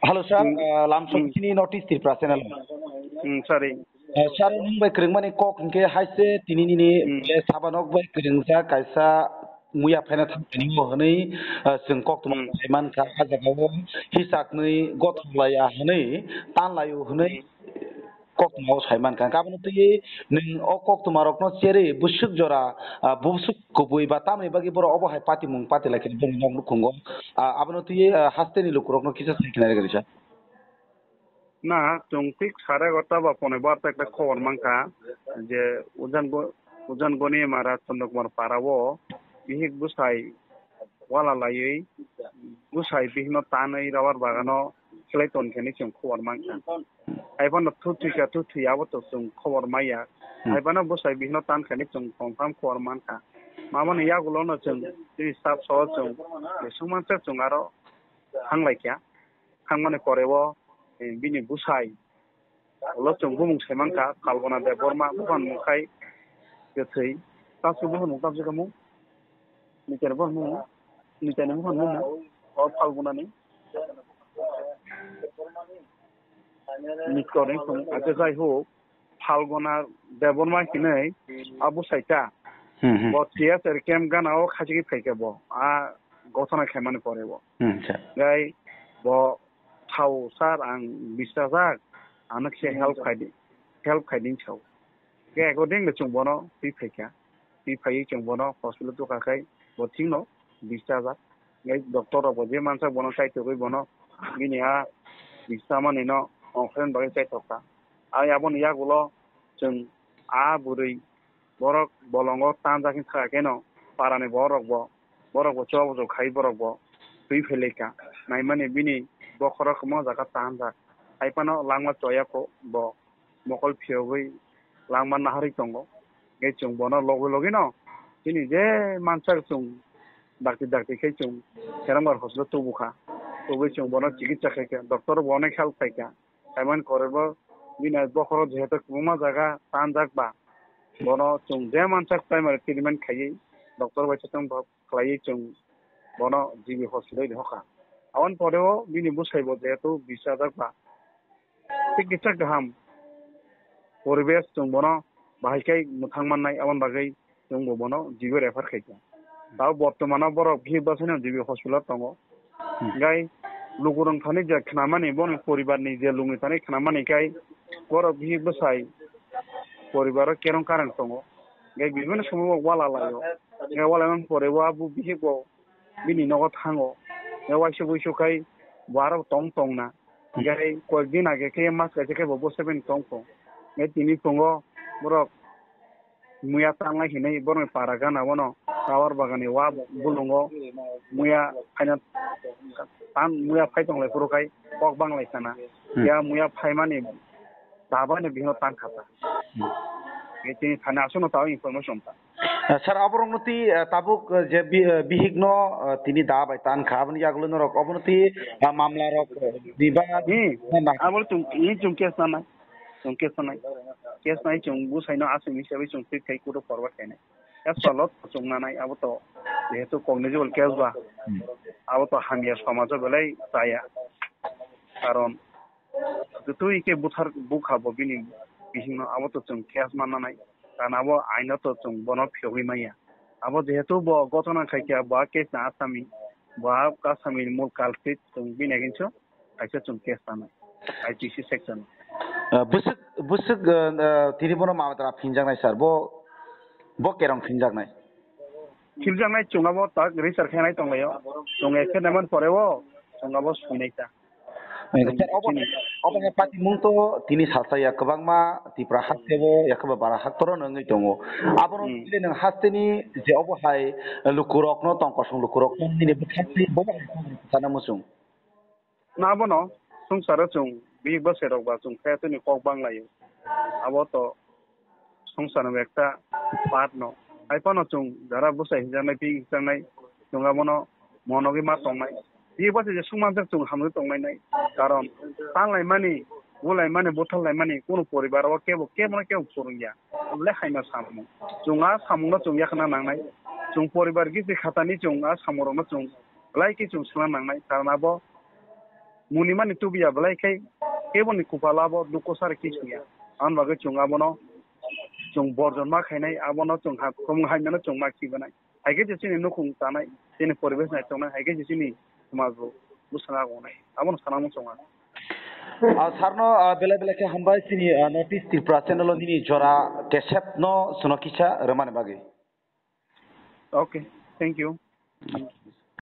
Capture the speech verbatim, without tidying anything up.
Hello sir, Hmm. uh, lamsong Hmm. chini North East Tripura channel. Hmm, sorry. Uh, sir, nwng bai kwrwngmani kok hinkhe haise tini nini Hmm. je sabanok bai kwrwngjak kaisa muya phaina thangmani o hwnwi, uh, chwng koktwma Hmm. sai mankha, ah jagao hisaknwi gothok laiya hwnwi tanlaio hwnwi Hmm. koktwmao sai mankha. Abono twiwi nwng o koktwmarokno cherwi bwswk jora, ah, bwswk kubui ba tamni bagwi borok obo hai patimung patilai khe bini nok nukhungo. Ah, abono twiwi, ah, hasteni lukurokno kisa sai khinai rwgwi rwsa. Na, chwng thik sare egarota ba ponai barta ekta khobor mankha je Ujan Go-, Ujan Goni Mara Chandra Kumar Para o bihik bwsai wala laiwi bwsai bihikno tanwi rubber bagano khlai tonkha hinwi chwng khobor mankha. Hai phano thuthwikha, thuthwi abo to chwng khobor maya. Hmm. Hai phano bwsai bihikno tankha hinwi chwng confirm khobor mankha. Mamani yagulono chwng chini staff soho chwng jeswk mansa chwng aro thanglaikha. Thangmani pore o, eh, bini bwsai ulo chwng bumung sai mankha, Phalguna Debbarma, buphang mung khai kwthwi. Tamsuk buphang mung tamsuk mung. Nitani buphang mung. Nitani buphang mung. O Phalgunani. Nitkor ni phung. Acha jai ho. Phalguna Debbarma hinwi a bwsai ta. Hmm, hmm. Bo T S R camp gana o khachigwi phaikha bo. A gothona khaimani pore bo. Hmm, sir. Gai bo thao sir ang bisajak, ano khe Hmm, help sir. Khai di, help khai di sao. Khe accordingly chwng bono twi phaikha. Twi phaiwi chwng bono hospital o tukha khai bo thikno bisajak. Ngai doctor rok bo je mansa bono chaitogwi bono bini a bisamani no operation bagwi chaitokha. Ai aboni yagulo chwng a bwrwi borok bolongo tanjak wngkha khe no parani borok bo, borok bo choba chok khai borok bo twi phailaikha. Naimani bini bokhorok kwbangma jaga tanjak. Hai phano langma choya kho bo mokol phiyogwi langma naharwi tongo. Tei chwng bono logi logi no chini je mansak chwng dakti dakti khe chwng Serangbar hospital tubukha. Tubui chwng bono chikitsa khaikha. Doctor bo onek help khaikha. Khaimani koroi bo bini bokhoro jehetu kwbangma jaga tanjak ba, bono chwng je mansak primary treatment khaiwi doctor bai se tong khlaiwi chwng bono G B hospital bai hoka. Aboni pore o bini bwsai bo jehetu bisajak ba, tei kisa kaham poribesh chwng bono bahai khe mwthang mannai, aboni bagwi chwng bo bono G B refer khaikha. Tao bortomano borok bihik bwsai no G B hospital tongo. Hmm. Gai lukurok thani je khnamani, boni poribar ni je lungni thani khnamani kai borok bihik bwsai poribar o kerong karang tongo. Gai bibinno somoy bo wala laio. Gai wala man pore bo abo bihik bo bini nogo thango. Gai waisa wuisu khai bo aro tong tong na. Gai koyek din age khe mas kaisa khe bo bwsai bai tong tong. Gai tini phungo borok muya tanglai hinwi borokni para gana bono rubber baganni wa bulungo muya phaina tan muya phai tonglai phuru khai kok banglai sana. Hmm. Ya muya phaimani dabani bihino tan khata. Hmm. Tini thani aswkno tao information ta. Eh, sir, aborokno twi, eh, tabuk, eh, je bi-, eh, bihikno, eh, tini da bai tan kha, aboni yagulo norok obono twi, eh, mamla rok, eh, diba Hmm. na, na. Abo chwng, hmm, chwng case nanai. Chwng case nanai. Case nai chwng bwsaino aswk hisabai chwng twi thai court o forward khainai. Ya solo chwng nanai abo to jehetu cognizable case ba. Hmm. Abo to hamya somajo belai chaya. Karon Twi khe buthar bukha bo bini bihikno, abo to chwng case man nanai. Karon abo aino to chwng bono phiyogwi manya. Abo jehetu bo gotona khai khe bo a case ni asami, bo a asami ni mul culprit chwng bini agin so kaisa chwng case tanai I P C section. Ah, bwswk, bwswk, ah, ah, tini bono mamla phinjaknai sir, bo, bo kerong phinjaknai. Khiljaknai chwng abo tak research khainai tonglaio. Chwng ekhe naimani pore o chwng abo swinai ta. Sir, obo, obo hai patimung to tini salsa ya kwbangma Tripura haste o ya kwbangma bara haktoro no wngwi tongo. Abono Hmm. Tini nwng hasteni je obo hai lukurokno tong kosong lukurokno nini bwkhakni bobo hai sana muchung. Na abono swngcharo chwng bihik bwsai rok ba chwng khe tini kok bang laio. Abo to swngchar ni ekta part no. Hai phano chwng jara bwsai hijaknai, bihik hijaknai, chwng abono monogwi ma tongnai. Bihik bwsai je swngmanjak chwng hamwi tongnai nai. Karon tanlaimani, bulaimani, butharlaimani kunu poribar o kebo, kebo no kebo phurung ya. Omo le haino samung. Chwng a samung no chwng yakhna nangnai. Chwng poribar gisi khatani chwng a samung rok no chwng belai khe chwng swngna nangnai. Karon abo Muni mani tubiya belai khai kebo ni kupal abo dukho sar kichung ya. Ang bagwi chwng abono chwng borjon ma khainai, abono chwng ha-, chwng haimano chwng ma khibanai. Hai khe je chini nukhung tanai, chini poribesh nai tongnai, hai khe je chini samaj bo bwswng agonai. Abono sana muchungo ang. Ah, sarno, ah, belai belai khe hambai chini, ah, North East Tripura channel o nini jora kesep no suno kisa rwmani bagwi. Okay, thank you.